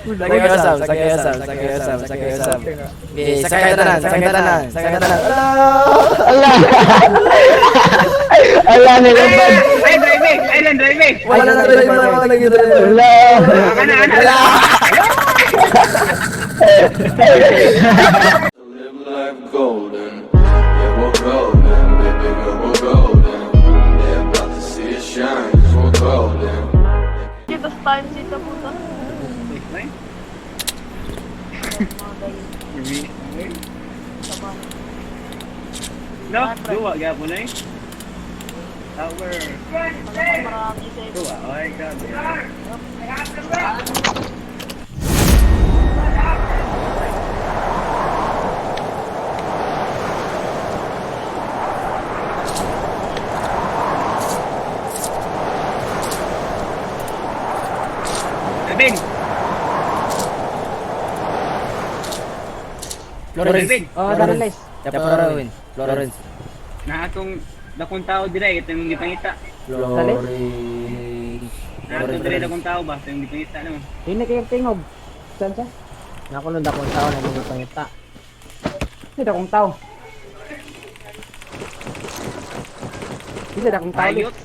Sakay usab, sakay usab, sakay usab, sakay usab. Okay, sakay tanan, sakay tanan, sakay tanan. Ala. Ala, nilabad. Ay, driving! Ay, lang, driving! Wala na driver, wala na driver. Ala. Ana, ana! Live life golden. Yeah, we're golden. Baby girl, we're golden. They're about to see us shine, 'cause we're golden. Kita sa time sita puta. No, duwa, gapon na eh. Tower. Marami sa ito. Duwa, ay, grabe. Alvin! Florence. Alvin! Oh, Darles. Dapat Florence. Na atong dakong tao dire, ito yung gipangita. Florence. Na atong dire dakong tao ba, ito yung gipangita naman. Hindi kayo tingog. Saan siya? Nako nung dakong tao na mga pangita. Hindi dakong tao. Hindi dakong tao. Ayot!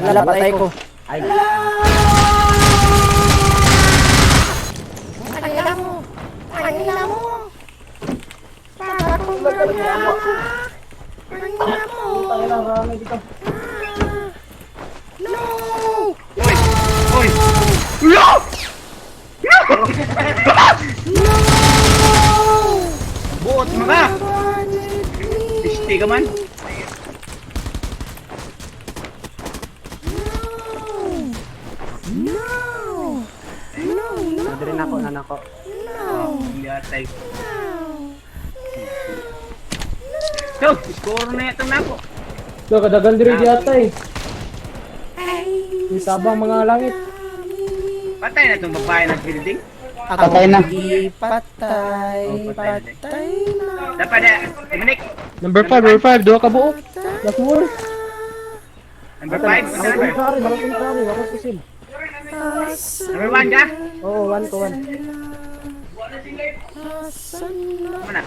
Wala, patay ko. Ay. Oy! Oy! No! No! Buot mo ka! Isti ka man! Nadiri na ako, nanako. Hindi atay. So, score na itong nako. So, kadagan diri di atay. Yung tabang mga langit. Patay na itong babae ng building. Patay na. Patay, Oh, patay na. patay na. Dapat na, Dominic. Number 5, number 5, duha ka buok. Last more. Number 5, Ako number? sorry, ako sorry, ako kusin. Number 1 ka? Oo, one ko one. Mana?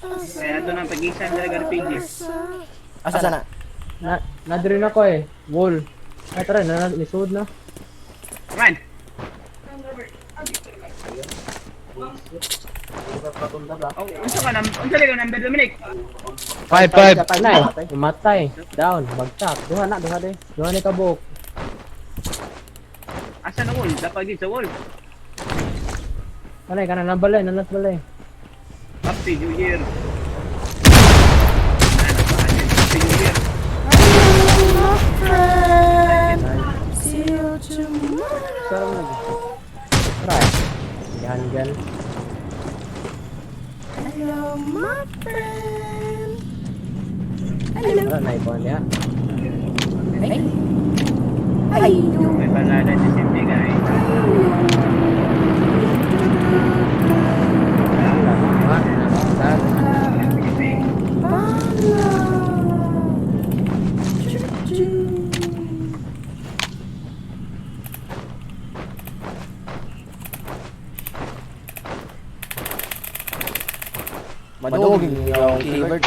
Kaya ito nang pagisan talaga RPG. Asa na? Na nadiri na ko eh. Wall. Ay tara, na lisod na. Man! Oh, unsa ka nam unsa ka number Dominic? 5, 5. Na eh. Umatay. Down, bagtak. Duha na, duha de. Duha ni kabuok. Asa na wall? Dapat gid sa wall. Kanay kana nabalay, nanas balay. Happy New Year. Happy New Year. Sarang lagi. Tara. Gan gan. Hello, my friend. Hello. Wala na ipon niya. Ay. Ay. May balada si Cindy guys. Wala na. Saan? Bala. Chu-chu. Madugog yung keyboard.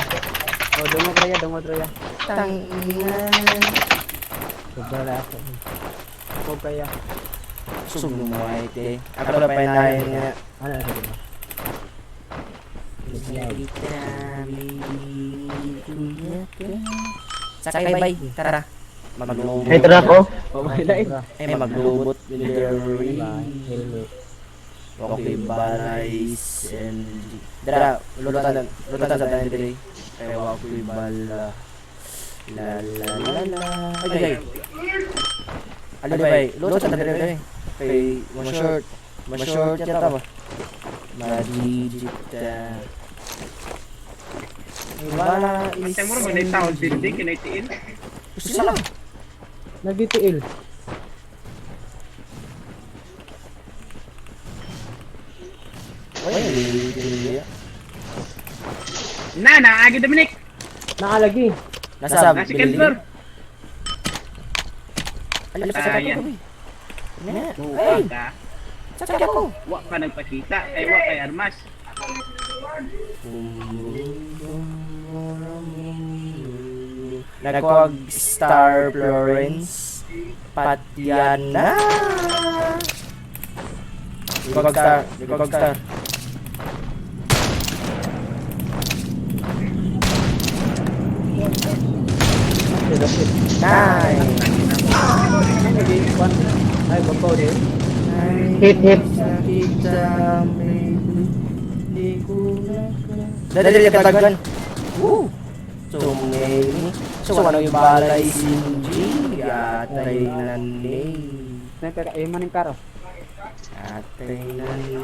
Oh, dungog raya, dungog raya. Tangina. Sobra na ako. Ako kaya. Sumuhay te. Ako na pa nga. Ano na sabi mo? Sakay bay, tara. Maglubot. Ay, tara ko. Oh, may lain. Ay, maglubot. Delivery. Helmet. Okay, balay SMG. Dara, lutan lutan sa tanan diri. Ay, wa ko'y bala. La la la la. Ay, ay. Ano bay? Lutan sa tanan diri. Kay mo short. Mo short yata ba? Majijita. Ay, bala is Sa mo man tao building kinay tiin. Gusto lang. Nagitiil. Ay, Na na agi Dominic. Nakalagi. Nasa Na second floor. Alam sa Ah, yan. Na. Buka Ay, ka. sakya ko. Wa ka nagpakita. Ay, wa kay armas. Nagkuwag Star Florence Patiana. Nagkuwag star, nagkuwag star. Nine. Ay, babaw din. Hit, hit. Nakita, baby, di ko na. Dali, dali, katagan. Woo! So many. So ano yung balay sinji? Atay na ni. Sniper, ay maning karo. Atay na ni.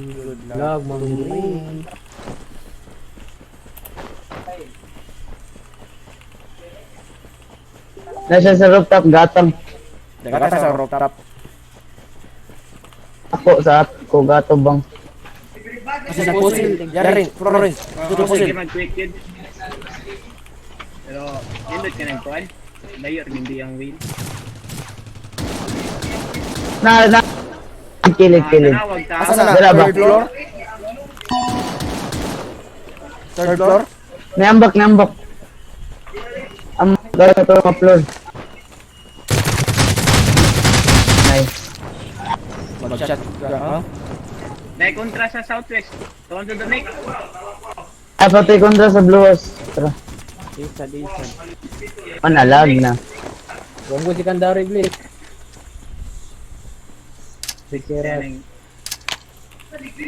Good luck Lag, to ma'am. me. Nasa sa rooftop, gatang. Dagata sa rooftop. Ako sa ako, gato bang. Kasi sa pusil. Yarin, Florence. Oo, Tuto pusil. sige, mag-quick yun. Pero, nindot ka nagkuhan. Layo, hindi ang wheel. Na, na. Kilid, kilid. Tanawag ta. Asa na? Dala ba? Third floor? Third floor? Nambak, nambak. Ang gato to mga floor. Nice. Mag-chat ka, ha? Dahil kontra sa southwest. Tuwan to the neck. Ah, patay kontra sa blue house. Tara. Isa, isa. Oh, nalag na. Bongo si Kandari Blitz. Sikira. Yan ang-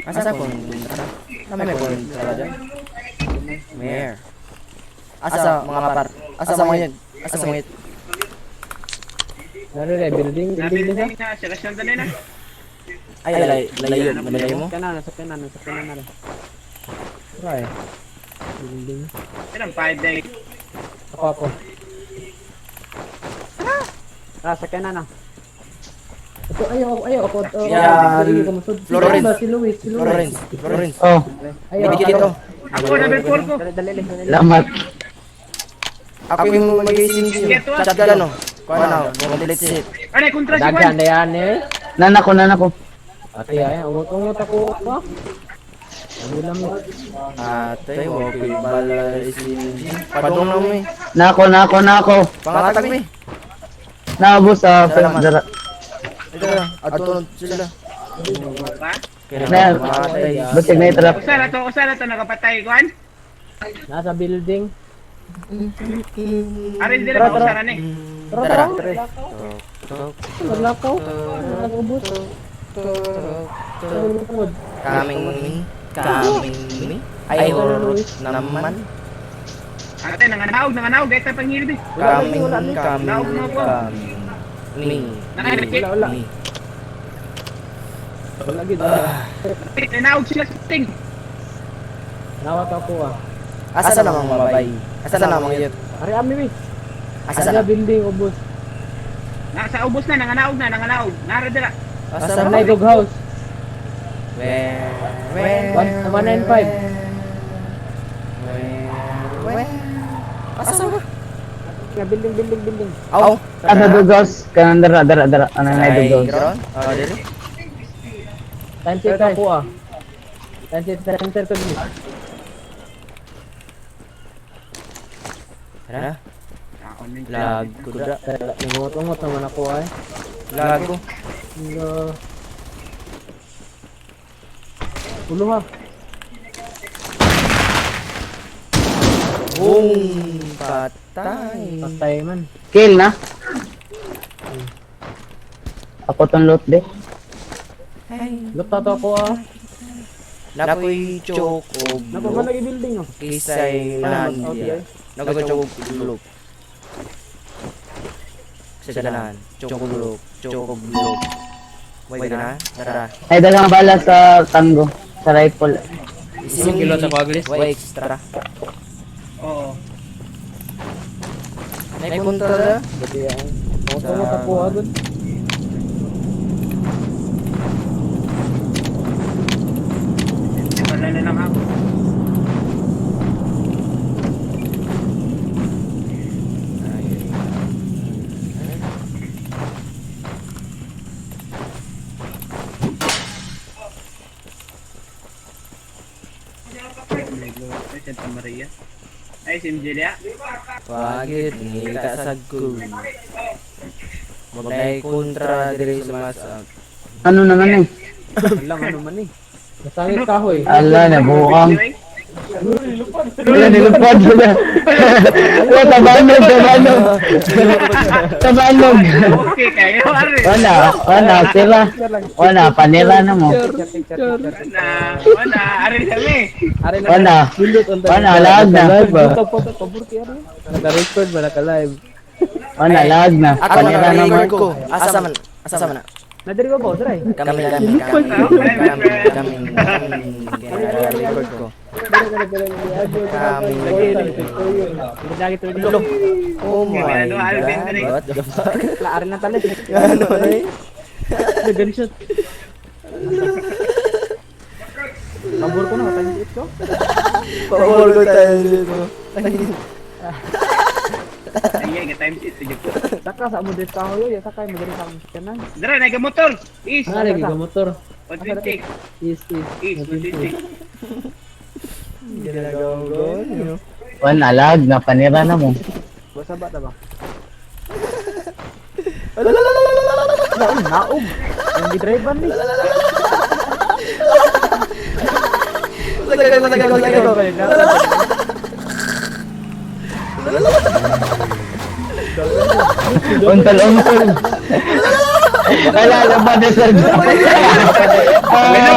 Asa kontra? Ano may kontra dyan? Where? Asa mga par? Asa mga yun? Asa mga yun? Ano rin, building, building din siya. Nabil na, sila siyang dali na. Ay, lay, layo, malayo mo? Kanan, nasa kanan, nasa kanan na rin. Try. Building. Ilang 5 day. Ako, ako. Ah, sa kanan na. Ito, ayaw, ayaw, ako. Ito, Yan. Sige, kumusod. Florence. Si Luis, si Luis. Florence, Florence. Oh, Ayaw, Medikit ako. ito. Ako, level 4 ko. Dali, dali, dali, dali. lamat. Ako yung mag-ising Chat ka no? Kuha na, complete set. Ano, kontra si Daghan Juan. na yan eh. Nana ko, nana ko. Ate, ay, ungot-ungot ako. Ah. Ano lang mo. Atay, okay, bala SMG. Padong na mo eh. Nako, nako, nako. Pangatag mo eh. Naabos sa Salamat. dara. Ito na, ato sila. Pa? Kaya Na- matay. Basig na itrap. Usa na to, nakapatay, Juan. Nasa building. Arin din na, usa na ni. Tara, Tara. tara. Maglakaw. Nag-ubos. Nag-ubos. Kaming me, kaming me. Ay, horror naman. Ate, nanganawag, nanganawag, kahit na panghilid eh. Kaming, kaming, kaming. Me, me, Wala, wala. me. Wala gid. wala. Nanawag sila sa ting. Nawat ako ah. Asa namang mabay? Asa namang yut? Ari ami mi. Asa Asa na? building ubos. Nasa ubos na, nanganawag na, nanganawag. Nara dira. Asa Sa na? nay dog house. Where? Where? 195. Where? Where? Asa ba? Nga building building building. Aw. Asa dugos? Kanan dara, dara, dara. Ano na dugos? Ground? Ah, dili. Time check ako ah. Time check center ko din. Tara. Lag ko da. Nangungot-ungot naman ako ay. Lag ko. Hello. Ulo ha. Boom! Patay. Patay man. Kill na. Ako tong loot de. Luta to ako ah. Nakoy choke og Nako ba lagi building oh. Kisay nandiya. Nakoy choke og loop. Sa dalahan. Choke og loop. Choke og loop. Wait na. Tara. Ay, dagang bala sa tango. Sa rifle. Isang kilo sa paglis. Wait, extra. Oo. Nay kontra da. Buti ay. Ungot-ungot ako ah. Good. Wala na lang ako. Ay, Santa Maria. Ay, si MJ niya. Pagit ni kasag ko. Wag kontra diri sa mas. Ano naman eh? Walang ano man eh. Nasangit kahoy. Ala, nabukang. Wala, nilupad. Wala. Wala, tabanog, tabanog. Tabanog. Okay, kayo. Are. Wala, wala, sira. Wala, panira na mo. Wala. Wala. Are kami. Wala. Wala, laag na. Naka-record ba? Naka-live? Wala, laag na. Ako Panira na mo. record ko. Asa man? Asa man na? Nadiri ba ba? Dry. Kami kami kami kami kami kami record ko. Kami. Oh my God. What the fuck? Laarin na talit. Ano eh? Nag-gunshot. Pabor ko na, times 8 ko. Pabor ko tayo dito. Ay, ay, times it. Sige po. Saka sa amo dito kahoy, ya saka mo diri sa among kanan. Dara, nagamotor. Is. Ah, lagi ka motor. 120. Is is. Is, 120. Ginagawa ko. Wala, laag na. Panira na mo. Basa ba ta ba? Lalalalalalala. Naog, naog. Ang gidrive ni. Sakay ko, sakay ko, sakay ko. Untol, untol. Wala, laban na sa. Ah, wala,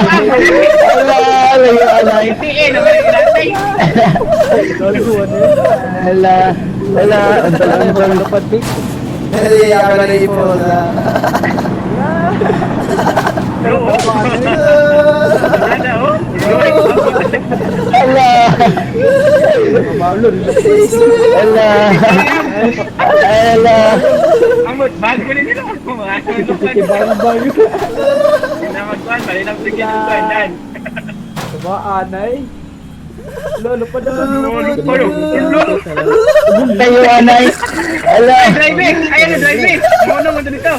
wala, wala. PTA naman yung natin. Wala, wala, untol, untol. Hindi, ako na ipon. Oo. Wala, oh. Wala. Wala. Wala. Amot, bago na nila ako. Mga ano pa. Sinamagkuhan, palinang sige ng kuhan, dan. Ba anay. Lolo pa daw. Lolo, lolo, lolo. Tayo, anay. Wala. Ay, driving! Ayan na, driving! Muna mo dito.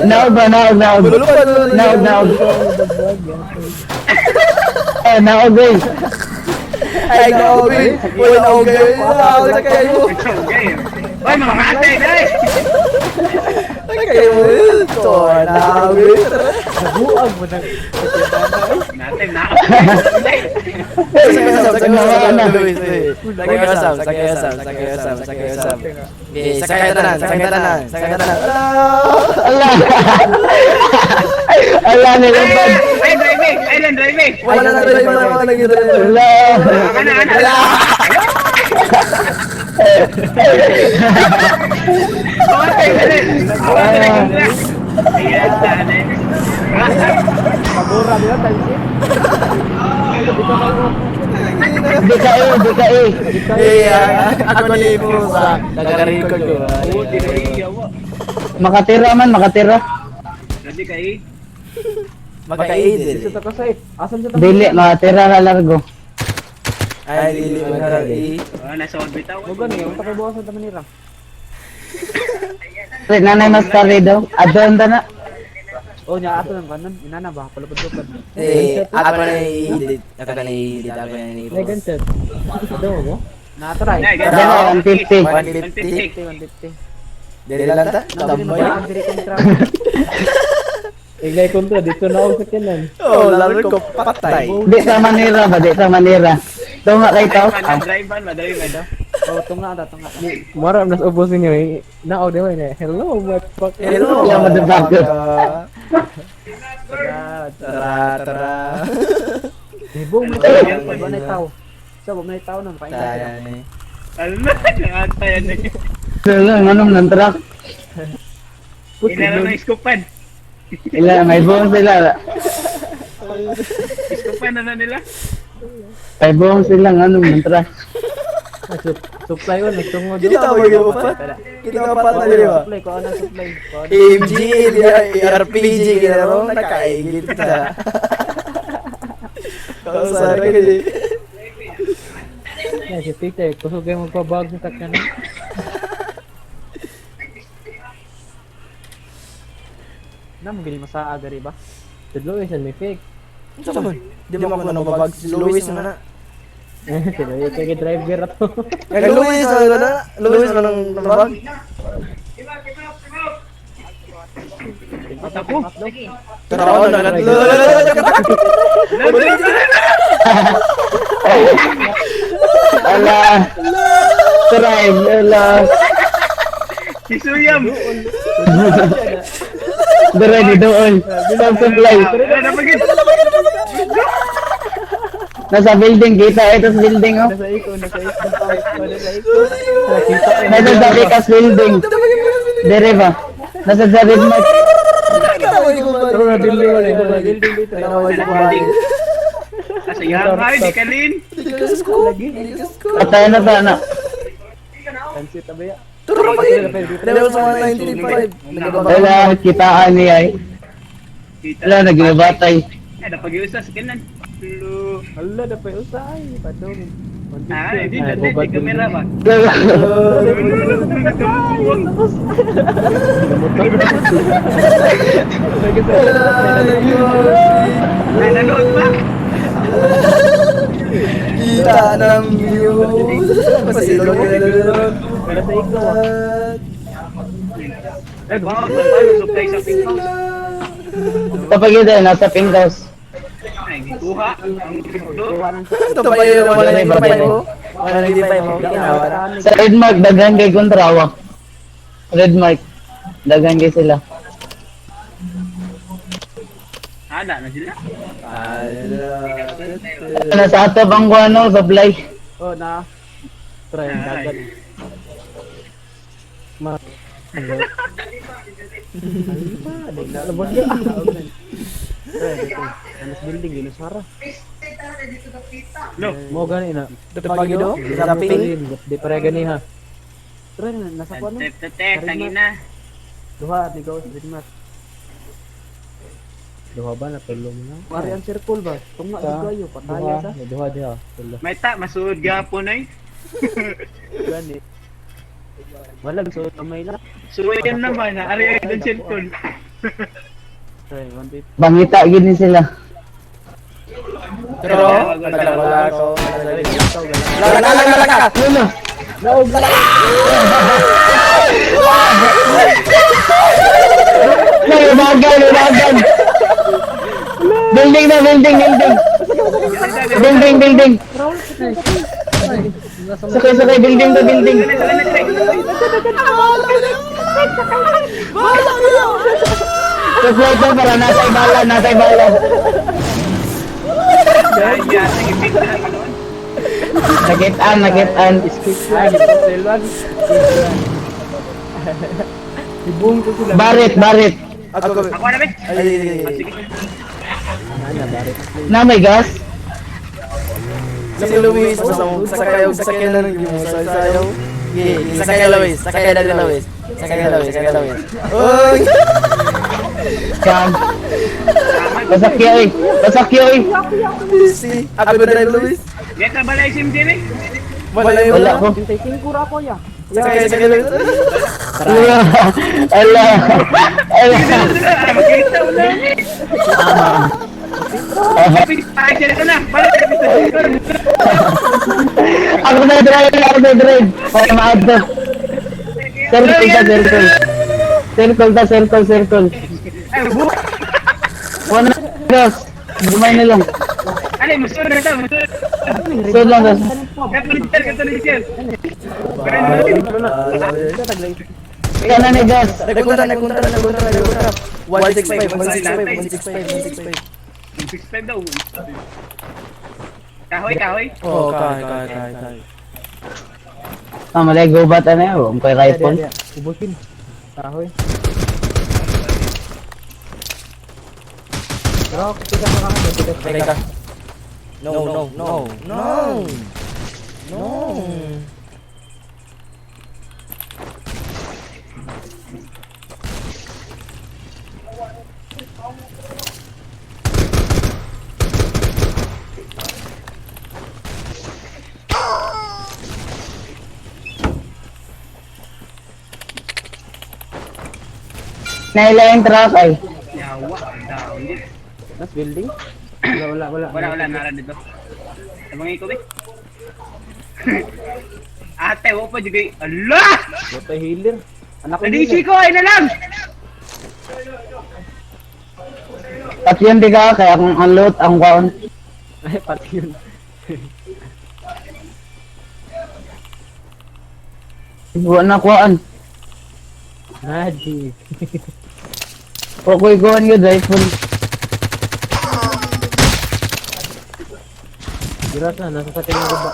Naog ba, naog, naog. Naog, naog. Eh, naog eh. Ay, naogi. Uy, naogi. Naogi, sakay mo. Okay. Oy, mga ate, dai! Sakay mo. Ito, naogi. Buag mo nang. Natin, na. Sakay sam, sakay sam, sakay sam, sakay sam, sakay sam, sakay sam. Okay, sakay tanan, sakay tanan, sakay tanan. Ala. Ala, nilupad. Ay, driving! Ay, lang, driving! Wala na driver, wala na driver. Ala. Ana, ana, ana! Okay, dali! Okay, dali! Ayan, dali. Pabora nila times 8. Di ka eh, di ka eh. Yeah, ako ni Pusa. Nag-record ko. Oo, di na iyawa. Makatira man, makatira. Dali kay. Makaidil. Dito ta ka safe. Asan sa Dili, makatira na largo. Ay, dili magkari. Oh, nasa orbit ako. Mo gani, unta kay buwas sa Manila. Wait, nanay mas kare daw. Adon ta na. Oh, nya ato nang kanon. Inana ba? Palupad-lupad. Eh, ako na i-edit. Ako na i-edit. Ako na i-edit. Natry. Nay, Dala, 150. 150. 150. Dili lang ta. Tambay. Diri kontra. Iglay kontra, dito na ako sa kanan. Oh, lalo ko patay. Di sa Manila ba? Di sa Manila. Tunga kay tao. Drive ban, madrive ban. Oh, tunga ta, tunga. Mara, nas ubos ninyo eh. Nao, di ba eh. Hello, motherfucker. Hello. Hello, motherfucker. Tara, tara. Ibong mo. Ba na tao. Sa ba na tao nang painta. Tara ni. Ano na, nakatayan na. Wala, anong nang truck? Inala na iskupan. Ila, may buong sila. Iskupan na na nila. May buong sila, anong nang truck? Supply on, nagtungod. Kita mo yung pa. Kita pa na di ba? Supply ko ana supply. Ko ana. AMG, RPG, ginaro, nakaigit ta. Kausar ka di. Yeah, si Peter, kusog kayo magpabag sa kanan. Na mo gini masaa gari ba? Tudlo eh, may fake. Unsa man? Di mo ako nababag si Luis na na. Sino yung kay driver na to? Kay Luis na na. Luis man ang nababag. Ako. Tara na na. Ala. Drive, ala. Si Suyam. Dire, doon. Self-supply. Ano na pagid? Nasa building, kita ito sa building, oh. Nasa iko, nasa iko. Nasa iko. Nasa Zarikas building. Dire ba? Nasa Zarid Mart. Pero na building wala ito. Building dito. Asa yang ay di kalin. Patay na ta na. Pansit abaya. Turo pa yun. Level sa 195. Nagababa. Wala, kitaan niya eh. Wala, nagbabatay. Ay napagiusa sa kanan. Lu. Hala na pa usay. Padong. Ah, di di di kamera ba. Ay nanood pa. Kita ng view. Pasilong Nasa iko. Ay wow, paano supply sa pink house? Kapag yun, nasa pink house. Ay gikuha ang do. Ito pa yun. 195 mo. 195 mo. Ginawa na. Sa red mark, daghan kay kontrawa. Red mark. Daghan kay sila. Ada na sila. Nasa atop ang ano, supply. Oh na. Try dagan. Ma. Hello. Ano ba? Di na labas niya. Try dito. Anas building yun sara. Lo. Mo gani na. Ito pa yun. Sa pink. Di pare gani ha. Try na nasa kuno. Tep tep tep tangina. Duha at ikaw Ritmat. Duha ba na tulo mo na? Pare ang circle ba? Tunga sa kayo pataya sa. Duha diha tulo. May ta masuod gapon ay. Gani. Wala so kamay lang. Suyam naman na ari ay dun cellphone. Try 150. Bangita, gini sila. Pero, nagwala ako. Laga, laga, laga! Ano? Lumagan, lumagan. Building na, building, building. Building, building. Sakay, sakay, building to building. Supply to para nasa ibala, nasa ibala. Ay, ya, sige, pick na panood. Nakitaan, nakitaan. Ay, selwan. Ibong ko sila. Barit, barit. Ako, Ako na be. ay, ay, ay, ay. Sige. Ana barit. Na may gas. Si Luis, sakay og sakay na nang gimo sa sayo. Ye, sakay Luis, sakay na Luis. Sakay na Luis, sakay na Luis. Oy! Sam. Pasakyo eh. Pasakyo eh. Si, ako ba drive Luis? Get na balay sim din eh. Wala yun. Wala ko. Taking kura ko ya. Sakay, sakay Luis. Ala. Ala. Ala. Makita mo na. Ay, siya na. Balik. Ako na drive, ako na drive. Para ma-add Circle ta, circle. Circle ta, circle, circle. Ay, bu. One gas. Gumay na lang. Ano, musuod na ta, musuod. So lang gas. Katulisir, katulisir. Ikaw na ni gas. Nagpunta, nagpunta, nagpunta, nagpunta. 165, 165, 165, 165. 65 daw. Kahoy, kahoy. Oh, kay, kay, kay, kay. Ah, malay gubat ano yun. Ang kay rifle. Ubusin. Kahoy. Pero kita ka ka kita. Teka. No, no, no, no. No. Naila yung truck ay. Yawa, down din. Nas building. Wala, wala, wala. Wala, wala, nara dito. Tabangin ko, be. Ate, wala pa juga. Ala! What a healer. Anak ko Nadisi ko, ay na lang! At yun di ka, kaya kung ang loot, ang kwaon. Ay, pati yun. Wala na kuhaan. Magic. O ko'y kuhaan yun, rifle. Giras na, nasa sa tingin ko ba?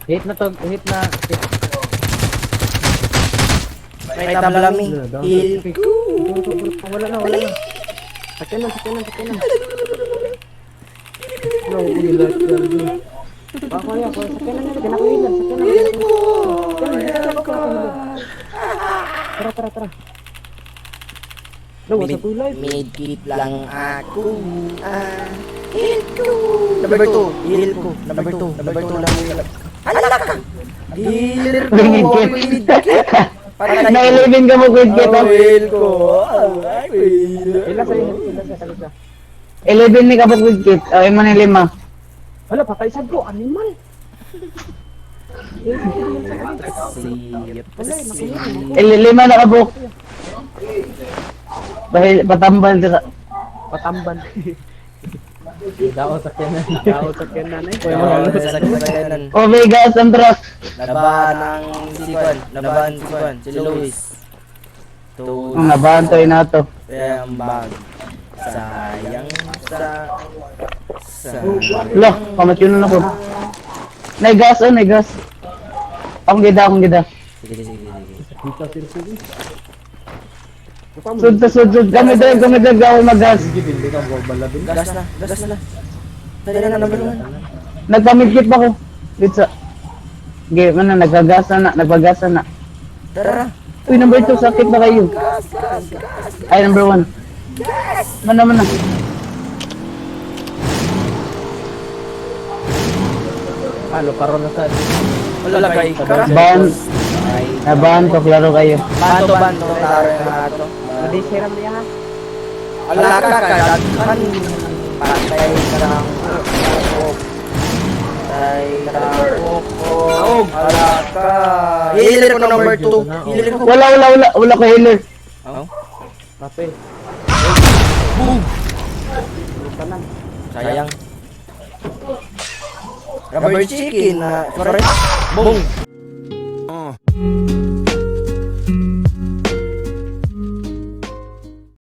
Hit na to, hit na. Hit. May tablami. Heal ko. Wala na, wala na. Sakyan na, sakyan na, sakyan na. No, we like them. Ako ya, ako sakyan na, sakyan na, sakyan na, sakyan na. Sakyan na, sakyan na. Tara, tara, tara. No, what's up, life? Medkit lang ako. Ah, heal ko. Number 2, heal ko. Number 2, number 2 lang. Hala ka! Healer ko. Medkit. Medkit. Patay Na 11 ka mo, quit kit. Oh, heal ko. Ay, heal Ila sa ila sa sagot na. 11 ni ka mo, quit kit. O, imo ni lima. Wala, patay sad ko, animal. Siya, Lima na ka book. Bahil, patambal dira. Patamban. Dao sakyan na, dao sakyan na. Sakyanan. Oh my gas, ang truck. Laban ang si Kwan. Laban si Kwan. Si Luis. To Ang nabahan to na to. ang bag. Sayang sa sa Lo, kamatyo na ako. Nay gas, oh, nay gas. Akong gida, akong gida. Sige, sige, sige, sige. Sud, sud, sud. Kami drive, ako mag-gas. Gas na, gas na. Dali na, number 1. Nagpamidkit pa ko. Dito sa... Sige, mana, nagpagas na na, nagpagas na na. Tara. Uy, number 2, sakit na kayo. Ay, number 1. Mana, mana. Ano, karon na sa Wala kay ka. Ban, Ay, nabahan to, klaro kayo. banto, banto, tara na ato. Madisira mo niya ha. Ala ka, kadaghan. Patay ka ng ko. Patay ka ko. Ala ka. Healer ko number 2. Healer ko. Wala, wala, wala, wala ko healer. Oh? Kape. Sayang. Rubber chicken na. Sorry. Boom.